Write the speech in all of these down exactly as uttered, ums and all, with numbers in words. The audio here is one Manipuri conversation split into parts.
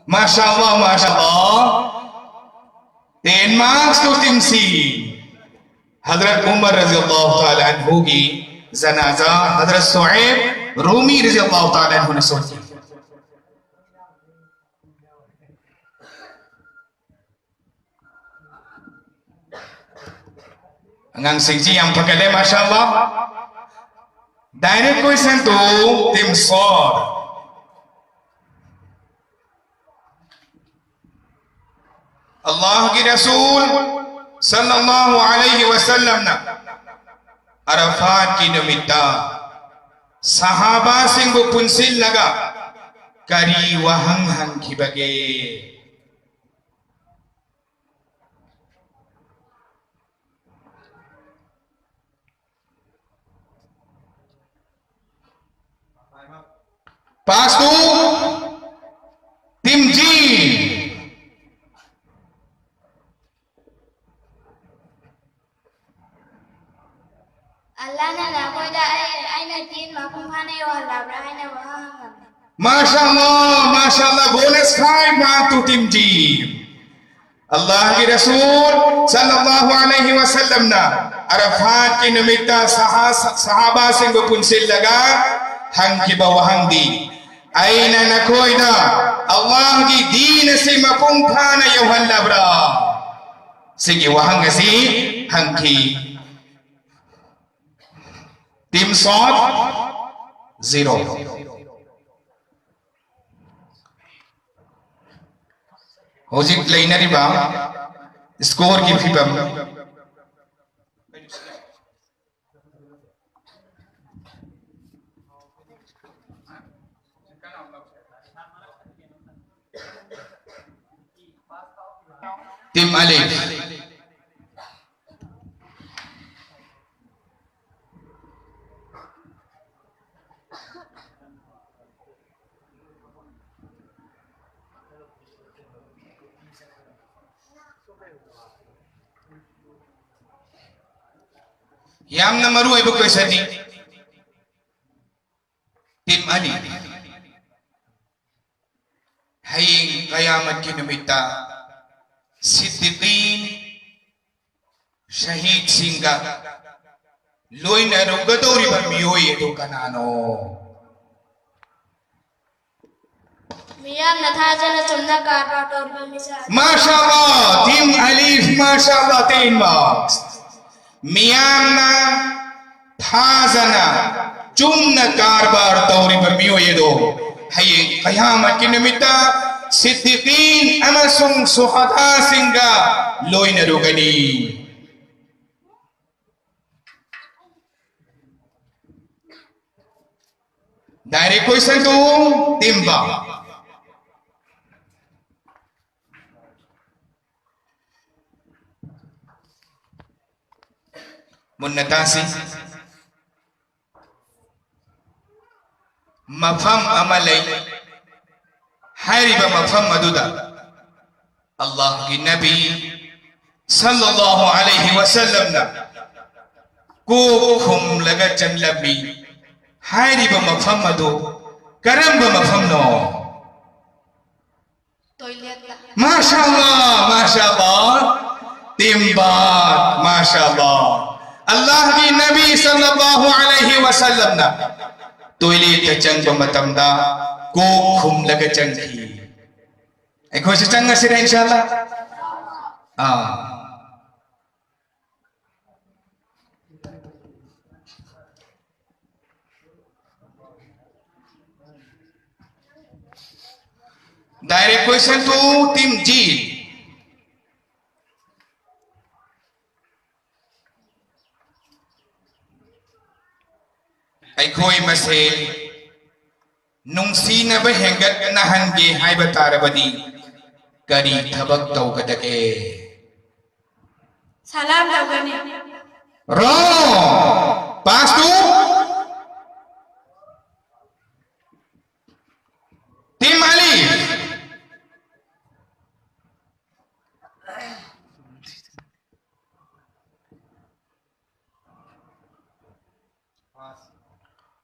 Masha Allah, masha Allah. Ten marks to Team C. Hazrat Umar radiyallahu ta'ala anhu ki janaza Hazrat Suhaib Rumi radiyallahu ta'ala anhu ne sod ki. Angang singji yang pakale, masha Allah. Direct question to Team Sod. Allah ki Rasul sallallahu alaihi wasallam na Arafat ki nimit sahaba sing bapun sil laga kari wahang hangkhiba ge. Pass to Team G. Allah na nakoida ai, aina kin mapung phana yauhallabra aina wahang hangam. Masha Allah, masha Allah, bonus five mark to Team G. Allah ki Rasul sallallahu alaihi wasallam na Arafat ki nimit saha-, sahaba sing bapun sil laga hangkhiba wahang di. Aina nakoida Allah ki din si mapung phana yauhallabra. Sigi wahang si hangkhi. Team Sod, zero. Hojik leinariba score ki fibam. Team Alif. ꯌꯥꯝꯅ ꯃꯔꯨ ꯑꯣꯏꯕ question ꯅꯤ꯫ Team Alif. ꯍꯌꯦꯡ ꯀꯌꯥꯃꯠꯀꯤ ꯅꯨꯃꯤꯠꯇ ꯁꯤꯗꯤꯀꯤꯟ, ꯁꯍꯤꯗꯁꯤꯡꯒ ꯂꯣꯏꯅꯔꯨꯒꯗꯧꯔꯤꯕ ꯃꯤꯑꯣꯏ ꯑꯗꯨ ꯀꯅꯥꯅꯣ? ꯃꯤꯌꯥꯝꯅ ꯊꯥꯖꯅ ꯆꯨꯝꯅ ꯀꯔꯕꯥꯔ ꯇꯧꯔꯤꯕ ꯃꯤꯁꯛ꯫ ꯃꯥꯁꯥ ꯑꯜꯂꯥ, ꯇꯤꯝ ꯑꯂꯤꯐ, ꯃꯥꯁꯥ ꯑꯜꯂꯥ, ten marks꯫ ꯃꯤꯌꯥꯝꯅ ꯊꯥꯖꯅ ꯆꯨꯝꯅ ꯀꯔꯕꯥꯔ ꯇꯧꯔꯤꯕ ꯃꯤꯑꯣꯏ ꯑꯗꯣ ꯍꯌꯦꯡ ꯀꯌꯥꯃꯠꯀꯤ ꯅꯨꯃꯤꯠꯇ ꯁꯤꯗꯤꯀꯤꯟ ꯑꯃꯁꯨꯡ ꯁꯨꯍꯗꯥꯁꯤꯡꯒ ꯂꯣꯏꯅꯔꯨꯒꯅꯤ꯫ Direct question to team Ba. ꯃꯨꯟꯅ ꯇꯥꯁꯤ꯫ ꯃꯐꯝ ꯑꯃ ꯂꯩ꯫ ꯍꯥꯏꯔꯤꯕ ꯃꯐꯝ ꯑꯗꯨꯗ ꯑꯜꯂꯥꯍꯒꯤ ꯅꯕꯤ ꯁꯜꯂꯜꯂꯥꯍꯨ ꯑꯂꯩꯍꯤ ꯋꯁꯜꯂꯝꯅ ꯀꯣꯛ ꯈꯨꯝꯂꯒ ꯆꯪꯂꯝꯃꯤ꯫ ꯍꯥꯏꯔꯤꯕ ꯃꯐꯝ ꯑꯗꯨ ꯀꯔꯝꯕ ꯃꯐꯝꯅꯣ? ꯇꯣꯏꯂꯦꯠꯇ꯫ ꯃꯥꯁꯥ ꯑꯜꯂꯥ, ꯃꯥꯁꯥ ꯑꯜꯂꯥ꯫ ꯇꯤꯝ ꯕꯥꯠ, ꯃꯥꯁꯥ ꯑꯜꯂꯥ꯫ ꯑꯜꯂꯥꯍꯒꯤ ꯅꯕꯤ ꯁꯜꯂꯜꯂꯥꯍꯨ ꯑꯂꯩꯍꯤ ꯋꯁꯜꯂꯝꯅ ꯇꯣꯏꯂꯦꯠꯇ ꯆꯪꯕ ꯃꯇꯝꯗ ꯀꯣꯛ ꯈꯨꯝꯂꯒ ꯆꯪꯈꯤ꯫ ꯑꯩꯈꯣꯏꯁꯨ ꯆꯪꯉꯁꯤꯔ, ꯏꯟꯁꯥ ꯑꯜꯂꯥ? ꯑꯥ꯫ Direct question to team G. ꯑꯩꯈꯣꯏ ꯃꯁꯦꯜ ꯅꯨꯡꯁꯤꯅꯕ ꯍꯦꯟꯒꯠꯅꯍꯟꯒꯦ ꯍꯥꯏꯕ ꯇꯥꯔꯕꯗꯤ ꯀꯔꯤ ꯊꯕꯛ ꯇꯧꯒꯗꯒꯦ? ꯁꯂꯥꯝ ꯇꯧꯒꯅꯤ꯫ Wrong. Pass to team Ali.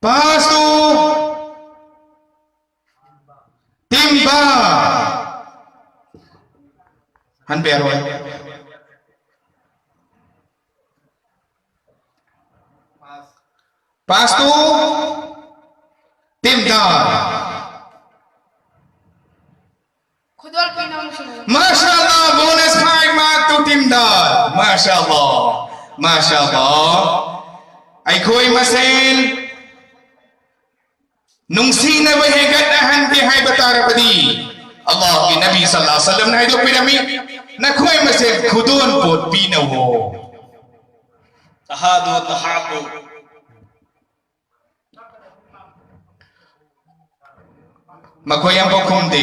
Pass to team B. ꯍꯟꯕ ꯌꯥꯔꯣꯏ꯫ Pass to Team Dal. ꯈꯨꯗꯣꯜ ꯄꯤꯅꯕꯁꯤꯡ꯫ Mashallah, bonus five mark to Team Dal. Mashallah, mashallah. ꯑꯩꯈꯣꯏ ꯃꯁꯦꯟ ꯅꯨꯡꯁꯤꯅꯕ ꯍꯦꯟꯒꯠꯅꯍꯟꯒꯦ ꯍꯥꯏꯕ ꯇꯥꯔꯕꯗꯤ, ꯑꯜꯂꯥꯍꯒꯤ ꯅꯕꯤ ꯁꯜꯂꯜꯂꯥꯍꯨ ꯑꯂꯩꯍꯤ ꯋꯁꯜꯂꯝꯅ ꯍꯥꯏꯗꯣꯛꯄꯤꯔꯝꯃꯤ, "ꯅꯈꯣꯏ ꯃꯁꯦꯟ ꯈꯨꯗꯣꯜ ꯄꯣꯠ ꯄꯤꯅꯧꯋꯣ"꯫ ꯇꯍꯥꯗꯨ ꯇꯍꯥꯕꯨ꯫ ꯃꯈꯣꯏ ꯑꯃꯐꯥꯎ ꯈꯨꯝꯗꯦ꯫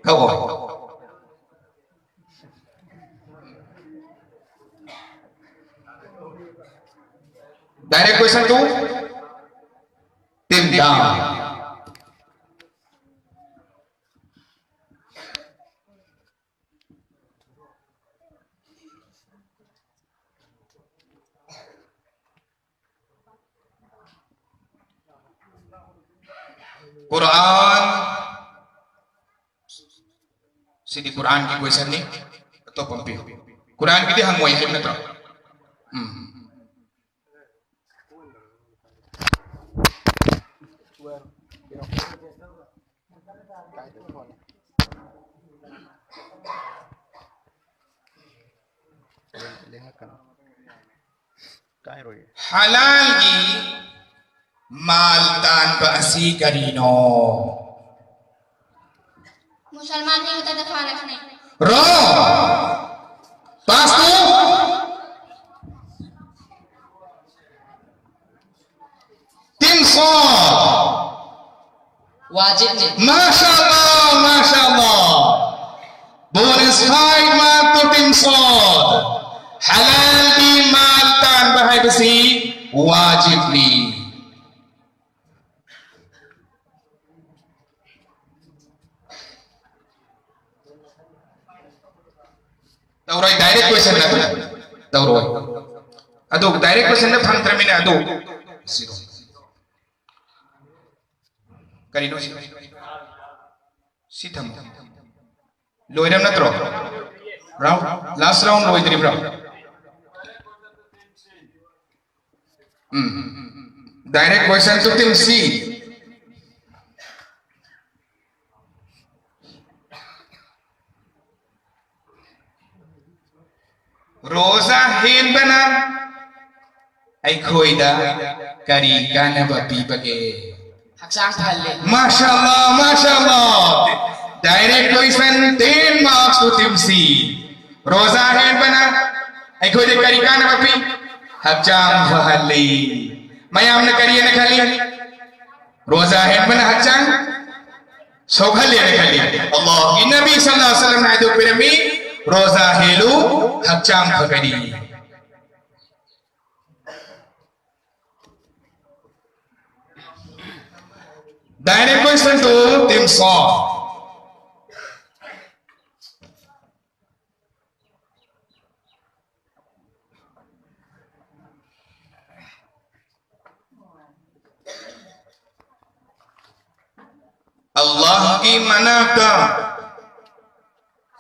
ꯀꯛꯑꯣ꯫ Direct question to Team Dal. ꯀꯨꯔꯥꯟ꯫ ꯁꯤꯗꯤ ꯀꯨꯔꯥꯟꯒꯤ questionꯅꯤ꯫ ꯑꯇꯣꯞꯄ ꯑꯃ ꯄꯤꯌꯨ꯫ ꯀꯨꯔꯥꯟꯒꯤꯗꯤ ꯍꯪꯉꯣꯏ ꯍꯥꯏꯕ ꯅꯠꯇ꯭ꯔꯣ? ꯎꯝ꯫ ꯍꯂꯥꯜꯒꯤ ꯃꯥꯜ ꯇꯥꯟꯕ ꯑꯁꯤ ꯀꯔꯤꯅꯣ? ꯃꯨꯁꯜꯃꯥꯟꯒꯤ ꯃꯇꯝꯗ ꯐꯥꯔꯛꯄꯅꯦ꯫ Wrong. Pass to Team Sod. ꯋꯥꯖꯤꯕꯅꯤ꯫ Mashallah, mashallah. Bonus five mark to Team Sod. ꯍꯂꯥꯜꯒꯤ ꯃꯥꯜ ꯇꯥꯟꯕ ꯍꯥꯏꯕꯁꯤ ꯋꯥꯖꯤꯕꯅꯤ꯫ ꯇꯧꯔꯣꯏ, direct question ꯅꯠꯇ꯭ꯔꯣ? ꯇꯧꯔꯣꯏ꯫ ꯑꯗꯨ direct questionꯗ ꯐꯪꯗ꯭ꯔꯃꯤꯅ ꯑꯗꯨ zero꯫ ꯀꯔꯤꯅꯣ ꯁꯤ? ꯁꯤ ꯊꯝꯃꯣ꯫ ꯂꯣꯏꯔꯕ ꯅꯠꯇ꯭ꯔꯣ? Round, last round ꯂꯣꯏꯗ꯭ꯔꯤꯕ꯭ꯔꯣ? Um. Direct question to team C. ꯔꯣꯖꯥ ꯍꯦꯟꯕꯅ ꯑꯩꯈꯣꯏꯗ ꯀꯔꯤ ꯀꯥꯟꯅꯕ ꯄꯤꯕꯒꯦ? ꯍꯛꯆꯥꯡ ꯐꯍꯜꯂꯦ꯫ ꯃꯥꯁꯥ ꯑꯜꯂꯥ, ꯃꯥꯁꯥ ꯑꯜꯂꯥ꯫ Direct question, ten marks to team C. ꯔꯣꯖꯥ ꯍꯦꯟꯕꯅ ꯑꯩꯈꯣꯏꯗ ꯀꯔꯤ ꯀꯥꯟꯅꯕ ꯄꯤ? ꯍꯛꯆꯥꯡ ꯐꯍꯜꯂꯤ꯫ ꯃꯌꯥꯝꯅ ꯀꯔꯤꯅ ꯈꯜꯂꯤ? ꯔꯣꯖꯥ ꯍꯦꯟꯕꯅ ꯍꯛꯆꯥꯡ ꯁꯣꯛꯍꯜꯂꯦꯅ ꯈꯜꯂꯤ꯫ ꯑꯜꯂꯥꯍꯒꯤ ꯅꯕꯤ ꯁꯜꯂꯜꯂꯥꯍꯨ ꯑꯂꯩꯍꯤ ꯋꯁꯜꯂꯝꯅ ꯍꯥꯏꯗꯣꯛꯄꯤꯔꯝꯃꯤ, ꯔꯣꯖꯥ ꯍꯦꯜꯂꯨ, ꯍꯛꯆꯥꯡ ꯐꯒꯅꯤ꯫ Direct question to team Sod. ꯑꯜꯂꯥꯍꯒꯤ ꯃꯅꯥꯛꯇ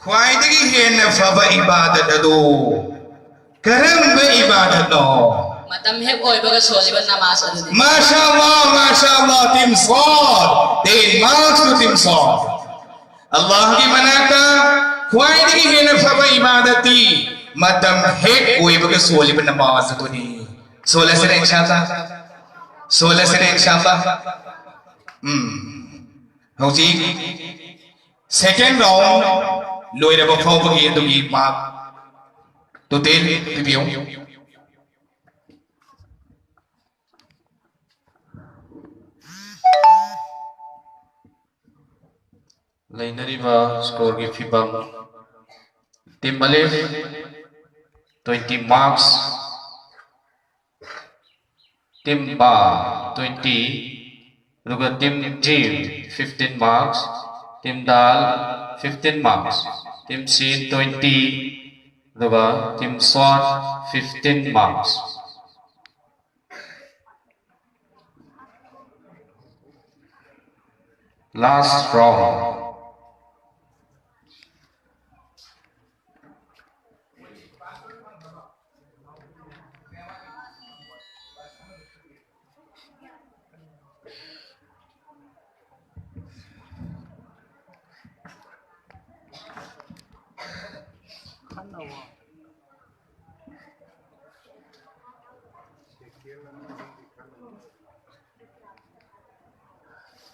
ꯈ꯭ꯋꯥꯏꯗꯒꯤ ꯍꯦꯟꯅ ꯐꯕ ꯏꯕꯥꯗꯠ ꯑꯗꯨ ꯀꯔꯝꯕ ꯏꯕꯥꯗꯠꯅꯣ? ꯃꯇꯝ ꯍꯦꯛ ꯑꯣꯏꯕꯒ ꯁꯣꯜꯂꯤꯕ ꯅꯃꯥꯖ ꯑꯗꯨꯅꯤ꯫ ꯃꯥꯁꯥ ꯑꯜꯂꯥ, ꯃꯥꯁꯥ ꯑꯜꯂꯥ, team Sod. Ten marks to team Sod. ꯑꯜꯂꯥꯍꯒꯤ ꯃꯅꯥꯛꯇ ꯈ꯭ꯋꯥꯏꯗꯒꯤ ꯍꯦꯟꯅ ꯐꯕ ꯏꯕꯥꯗꯠꯇꯤ ꯃꯇꯝ ꯍꯦꯛ ꯑꯣꯏꯕꯒ ꯁꯣꯜꯂꯤꯕ ꯅꯃꯥꯖ ꯑꯗꯨꯅꯤ꯫ ꯁꯣꯜꯂꯁꯤꯔ, ꯏꯟꯁꯥ ꯑꯜꯂꯥ? ꯁꯣꯜꯂꯁꯤꯔ, ꯏꯟꯁꯥ ꯑꯜꯂꯥ? ꯎꯝ. ꯍꯧꯖꯤꯛ second round ꯂꯣꯏꯔꯕ ꯐꯥꯎꯕꯒꯤ ꯑꯗꯨꯒꯤ mark total ꯄꯤꯕꯤꯌꯨ꯫ ꯂꯩꯅꯔꯤꯕ score ꯒꯤ ꯐꯤꯕꯝ, team Alif twenty marks, team ꯕꯥ twenty, ꯑꯗꯨꯒ team gym fifteen marks, team ꯗꯥꯜ fifteen marks, team ꯁꯤꯟ twenty, ꯑꯗꯨꯒ team ꯁꯣꯗ fifteen marks. Last round.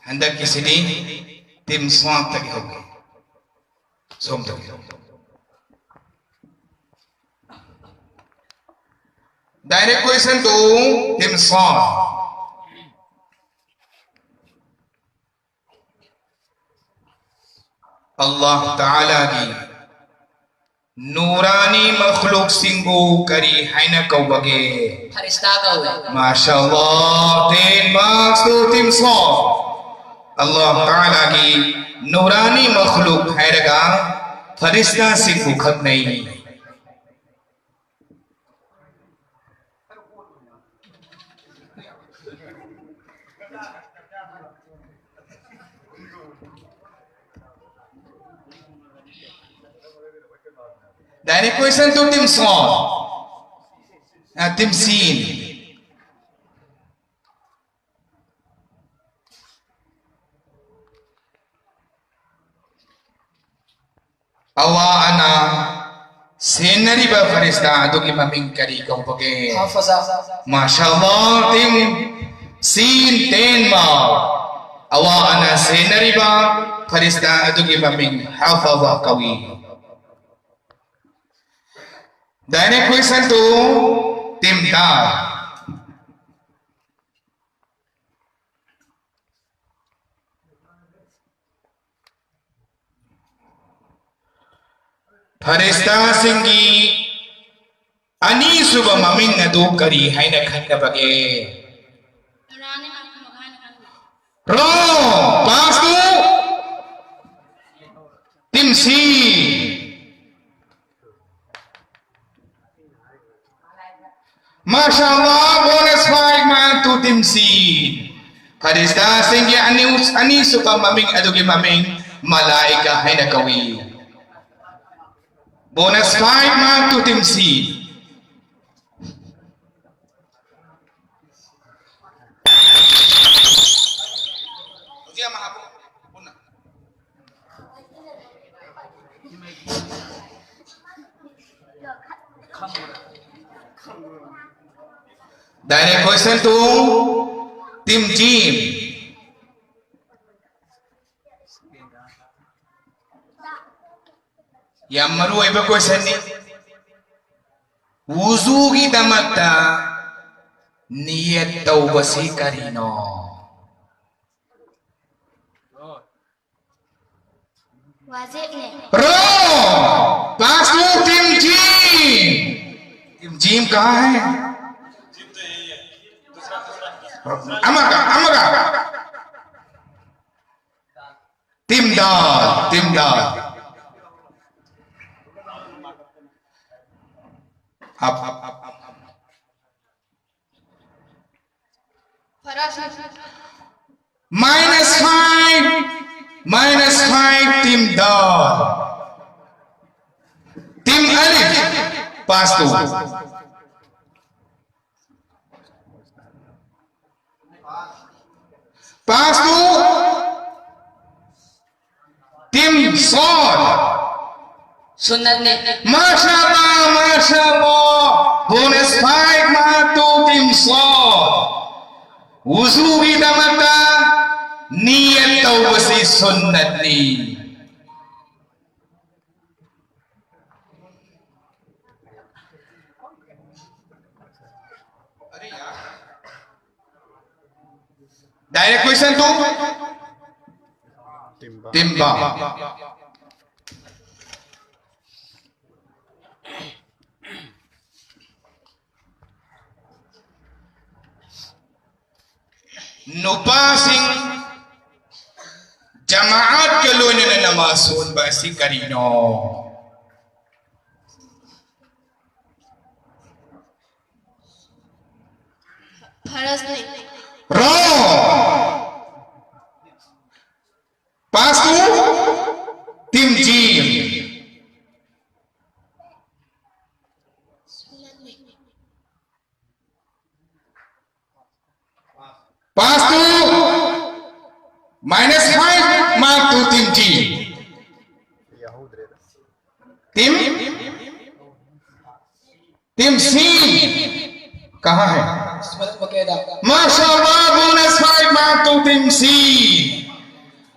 ꯍꯟꯗꯛꯀꯤꯁꯤꯗꯤ team ꯁ꯭ꯋꯥꯞꯇꯒꯤ ꯍꯧꯒꯦ꯫ ꯁꯣꯝꯗꯒꯤ꯫ Direct question to team swab. ꯑꯜꯂꯥꯍ ꯇꯥꯂꯥꯒꯤ ꯅꯨꯔꯥꯅꯤ ꯃꯈꯂꯨꯛꯁꯤꯡꯕꯨ ꯀꯔꯤ ꯍꯥꯏꯅ ꯀꯧꯕꯒꯦ? ꯐꯔꯤꯁꯇꯥ ꯀꯧꯋꯦ꯫ ꯃꯥꯁꯥ ꯑꯜꯂꯥꯍ, ten marks to team swab. ꯑꯜꯂꯥꯍ ꯇꯥꯂꯥꯒꯤ ꯅꯨꯔꯥꯅꯤ ꯃꯈꯂꯨꯛ ꯍꯥꯏꯔꯒ ꯐꯔꯤꯁꯇꯥꯁꯤꯡꯕꯨ ꯈꯪꯅꯩ꯫ Direct question to team song. Uh, team scene. ꯑꯜꯂꯥꯍꯅ ꯁꯦꯟꯅꯔꯤꯕ ꯐꯔꯤꯁꯇꯥ ꯑꯗꯨꯒꯤ ꯃꯃꯤꯡ ꯀꯔꯤ ꯀꯧꯕꯒꯦ? ꯍꯥꯐꯖ꯫ ꯃꯥꯁꯥ ꯑꯜꯂꯥꯍ, team scene ten mark. ꯑꯜꯂꯥꯍꯅ ꯁꯦꯟꯅꯔꯤꯕ ꯐꯔꯤꯁꯇꯥ ꯑꯗꯨꯒꯤ ꯃꯃꯤꯡ ꯍꯥꯐꯖ ꯀꯧꯏ꯫ Direct question to team tar. ꯐꯔꯤꯁꯇꯥꯁꯤꯡꯒꯤ ꯑꯅꯤꯁꯨꯕ ꯃꯃꯤꯡ ꯑꯗꯨ ꯀꯔꯤ ꯍꯥꯏꯅ ꯈꯪꯅꯕꯒꯦ? ꯔꯥꯅꯤ ꯃꯈꯜ ꯃꯈꯥ ꯍꯥꯏꯅ ꯈꯪꯅꯩ꯫ Wrong. Pass to team C. ꯃꯥꯁꯥ ꯑꯜꯂꯥꯍ, bonus five mark to team C. ꯐꯔꯤꯁꯇꯥꯁꯤꯡꯒꯤ ꯑꯅꯤ, ꯑꯅꯤꯁꯨꯕ ꯃꯃꯤꯡ ꯑꯗꯨꯒꯤ ꯃꯃꯤꯡ ꯃꯂꯥꯏꯀꯥ ꯍꯥꯏꯅ ꯀꯧꯏ꯫ Bonus five mark to team C. ꯍꯧꯖꯤꯛ ꯑꯃ ꯍꯥꯞꯄꯣ꯫ ꯄꯨꯟꯅ꯫ Direct question to Team Jim. ꯌꯥꯝ ꯃꯔꯨ ꯑꯣꯏꯕ questionꯅꯤ꯫ ꯋꯨꯖꯨꯒꯤꯗꯃꯛꯇ ꯅꯤꯌꯠ ꯇꯧꯕꯁꯤ ꯀꯔꯤꯅꯣ? ꯋꯥꯖꯤꯕꯅꯦ꯫ Wrong! Pass to Team Jim! Team Jim कहाँ है? ꯑꯃꯒ, ꯑꯃꯒ꯫ Team Dal, Team Dal. Up, up, up, up, up. Minus five, minus five, Team Dal. Team Alif, pass to. Pass to Team Sad. ꯁꯨꯟꯅꯠꯅꯤ꯫ ꯃꯥꯁꯥ ꯑꯜꯂꯥ, ꯃꯥꯁꯥ ꯑꯜꯂꯥ꯫ Bonus five mark to Team Sad. ꯋꯨꯖꯨꯒꯤꯗꯃꯛꯇ ꯅꯤꯌꯠ ꯇꯧꯕꯁꯤ ꯁꯨꯟꯅꯠꯅꯤ꯫ Direct question to Team Bam. ꯅꯨꯄꯥꯁꯤꯡ ꯖꯃꯥꯑꯠꯀ ꯂꯣꯏꯅꯅ ꯅꯃꯥꯖ ꯁꯣꯟꯕ ꯑꯁꯤ ꯀꯔꯤꯅꯣ? ꯐꯔꯖꯅꯤ꯫ Wrong! Pass to Team Jim. Pass to minus five mark to Team Jim. Team? Team C कहाँ है? माशाल्लाह, bonus five mark to team C.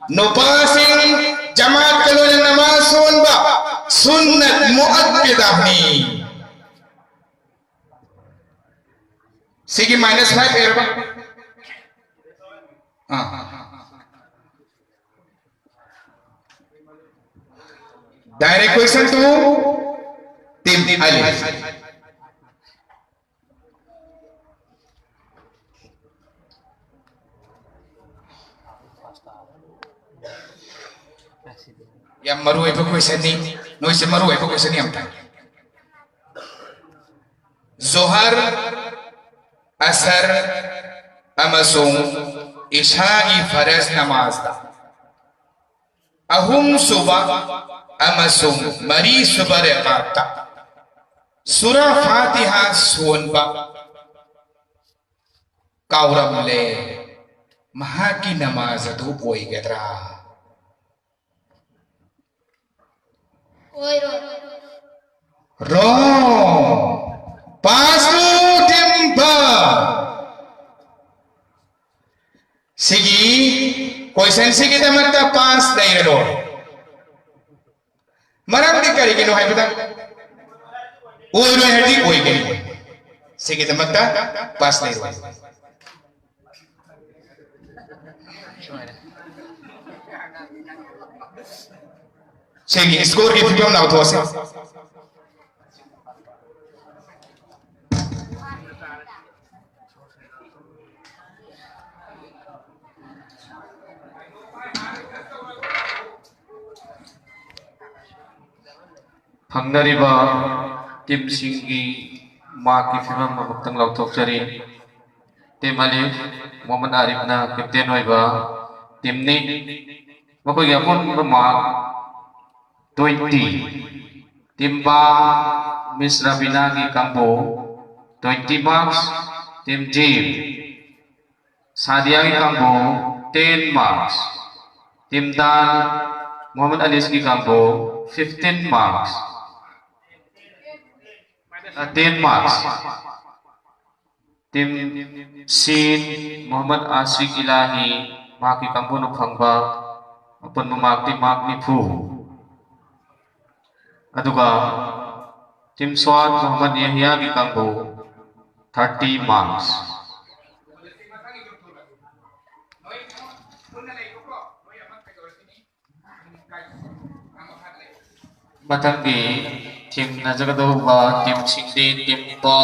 ꯅꯨꯄꯥꯁꯤꯡ ꯖꯃꯥꯠꯀ ꯂꯣꯏꯅꯅ ꯅꯃꯥꯖ ꯁꯣꯟꯕ ꯁꯨꯟꯅꯠ ꯃꯨꯑꯛꯀꯗꯅꯤ꯫ ꯁꯤꯒꯤ minus five ꯑꯣꯏꯔꯕ? ꯑꯥ꯫ Direct question to team Alif. ꯌꯥꯝ ꯃꯔꯨ ꯑꯣꯏꯕ question ꯅꯤ꯫ ꯅꯣꯏꯁꯦ ꯃꯔꯨ ꯑꯣꯏꯕ question ꯌꯥꯝ ꯇꯥꯏ꯫ ꯖꯣꯍꯔ, ꯑꯁꯔ ꯑꯃꯁꯨꯡ ꯏꯁꯥꯒꯤ ꯐꯔꯖ ꯅꯃꯥꯖꯗ ꯑꯍꯨꯝꯁꯨꯕ ꯑꯃꯁꯨꯡ ꯃꯔꯤꯁꯨꯕ ꯔꯦꯀꯥꯠꯇ ꯁꯨꯔꯥ ꯐꯥꯇꯤꯍꯥ ꯁꯣꯟꯕ ꯀꯥꯎꯔꯝꯂꯦ, ꯃꯍꯥꯛꯀꯤ ꯅꯃꯥꯖ ꯑꯗꯨ ꯑꯣꯏꯒꯗ꯭ꯔꯥ? ꯑꯣꯏꯔꯣꯏ꯫ Wrong. Pass to team B. ꯁꯤꯒꯤ question ꯁꯤꯒꯤꯗꯃꯛꯇ pass ꯂꯩꯔꯔꯣꯏ꯫ ꯃꯔꯝꯗꯤ ꯀꯔꯤꯒꯤꯅꯣ ꯍꯥꯏꯕꯗ, ꯑꯣꯏꯔꯣꯏ ꯍꯥꯏꯔꯗꯤ ꯑꯣꯏꯒꯅꯤ꯫ ꯁꯤꯒꯤꯗꯃꯛꯇ pass ꯂꯩꯔꯣꯏ꯫ ꯁꯤꯒꯤ score ꯒꯤ ꯐꯤꯕꯝ ꯂꯥꯎꯊꯣꯛꯑꯁꯤ꯫ ꯐꯪꯅꯔꯤꯕ team ꯁꯤꯡꯒꯤ mark ꯀꯤ ꯐꯤꯕꯝ ꯑꯃꯨꯛꯇꯪ ꯂꯥꯎꯊꯣꯛꯆꯔꯤ꯫ Team ꯑꯂꯤꯐ, ꯃꯣꯍꯃꯗ ꯑꯥꯔꯤꯐꯅ captain ꯑꯣꯏꯕ team ꯅꯤ꯫ ꯃꯈꯣꯏꯒꯤ ꯑꯄꯨꯟꯕ mark twenty꯫ Team ꯕꯥ, ꯃꯤꯁ ꯔꯕꯤꯅꯥꯒꯤ ꯀꯥꯡꯕꯨ, twenty marks꯫ Team ꯖꯤ, ꯁꯥꯗꯤꯌꯥꯒꯤ ꯀꯥꯡꯕꯨ, ten marks꯫ Team ꯗꯥꯜ, ꯃꯣꯍꯃꯗ ꯑꯅꯤꯁꯀꯤ ꯀꯥꯡꯕꯨ, fifteen marks꯫ ten marks. Team Sin, Muhammad Ashiq Ilahi, ꯃꯍꯥꯛꯀꯤ ꯀꯥꯡꯕꯨꯅ ꯐꯪꯕ ꯑꯄꯨꯟꯕ mark ꯇꯤ mark ꯅꯤꯐꯨ꯫ ꯑꯗꯨꯒ Team Swat, Muhammad Yahya ꯒꯤ ꯀꯥꯡꯕꯨ thirty marks꯫ ꯃꯊꯪꯒꯤ ꯊꯦꯡꯅꯖꯒꯗꯧꯕ team ꯁꯤꯡꯗꯤ Team ꯇꯣ,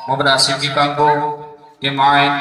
ꯃꯨꯍꯝꯃꯗ ꯑꯥꯁꯤꯐꯀꯤ ꯀꯥꯡꯕꯨ, Team ꯑꯥꯏꯟ,